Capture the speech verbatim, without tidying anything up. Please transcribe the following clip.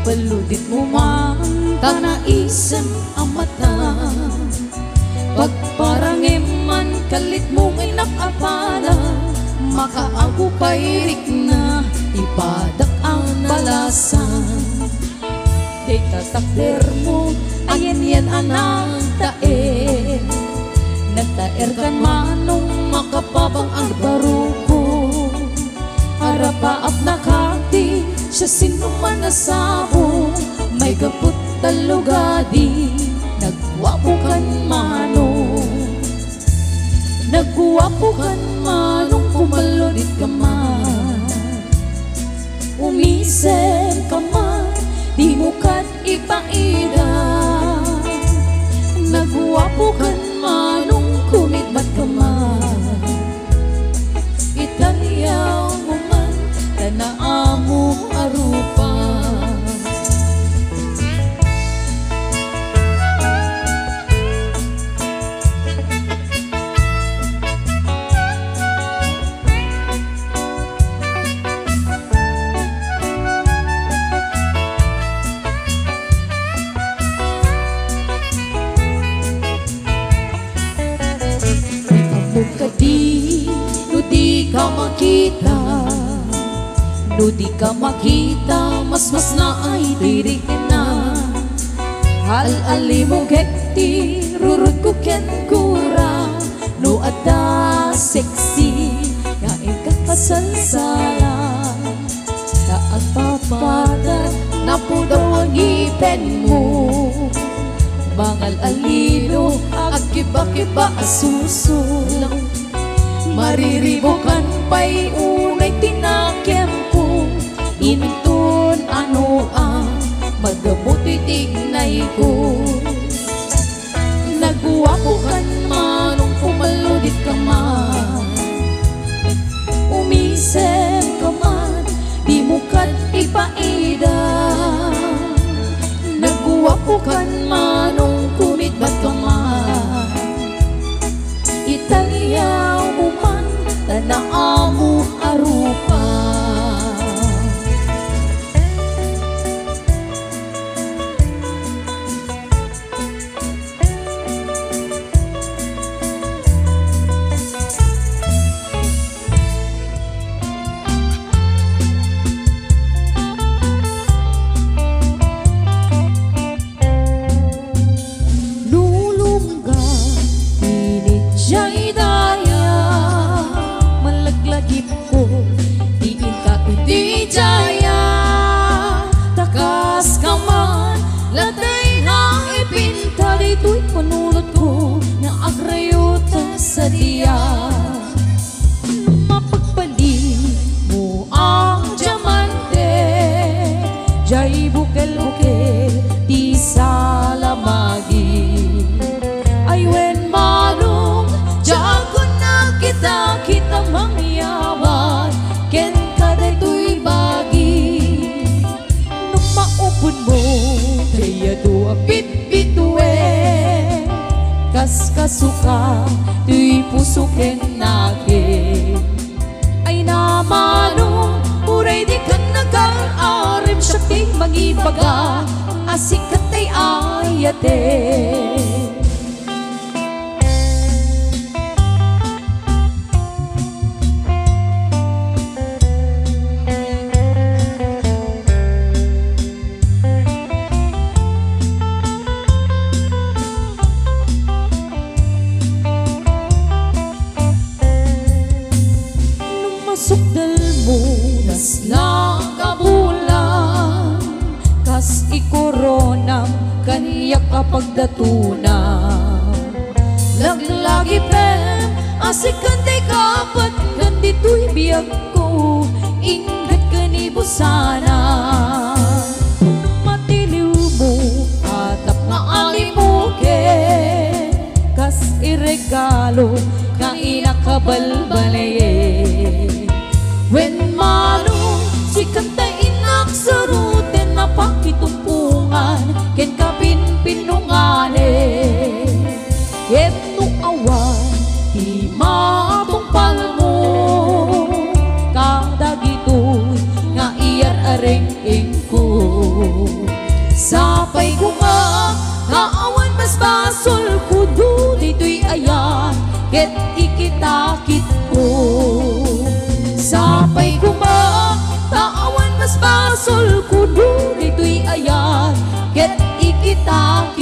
Balluditmo man ta naisem a mata. Pagparangem man kalitmo nga innak a pala, makaagupay rikna ti padak a balasan. Dayta takdermo a yan-yan a nagtaer. Nagtaerkan manong makapabang a baruko. Arapaapna kadi siasinoman a sabo, maigapu ta lugadi, nagguapokan manong. Nagguapokan manong, kumalludit ka man. Umisem ka man, dimo ket ipaida. Nagguapokan manong, kumitbat ka man. Italiawmo man ta naammo a rupa. Ammom kadi no di ka makita, no di ka makita, masmasnaay ti rikna. Al-alimong ket ti rurutko ken kura, no adda sexy nga ikakasalsala. Ta agpapada, napudaw a ngipenmo. Mangal-alino, agkiba-kiba a suso. Mariribukan pay unay ti nakemko. Inton ano a madamo ti tignayko. Nagguapokan manong, kumalludit ka man. Umisem ka man, dimo ket ipaida. Nagguapokan manong, kumitbat ka man. Italiawmo man ta naammo a rupa. Nulongga iti jay daya, malaglagipko ti inka iti jaya. Ta kas ka man, latay nga ipinta ditoy panulotko nga agrayo ta sadiak. Mapagbalimo a diamante, jay bukel-bukel ti salamagi. Ay wen manong, diakon nakita, kita mangyawat kenka daytoy bagi. No mauponmo, dayta a bitbituen, kaskasuka toy puso ken nakem. Ay na manong, uray dikan nagar-arem, siak ti mangibaga a sika ti ayatem. No masukdalmo, nasla ka bulan, kas ikoronam kaniak a pagdatuna. Laglagipem a sika ti kapat ken ditoy biagko, inggit ken ibusana. No matiliwmo, atap nga alimuken, kas iregalo nga inakabalbalayen. Wen manong, sika ti innak suruten a pakitumpongan ken kapinpinunganen. Ket no awan ti matungpalmo kadagitoy nga iyar-areng-engko, Sapay koma ta awan basbasolko ditoy ayan ket ikitakitko. Sapay koma ta awan basbasolko ditoy ayan ket ikitakitko.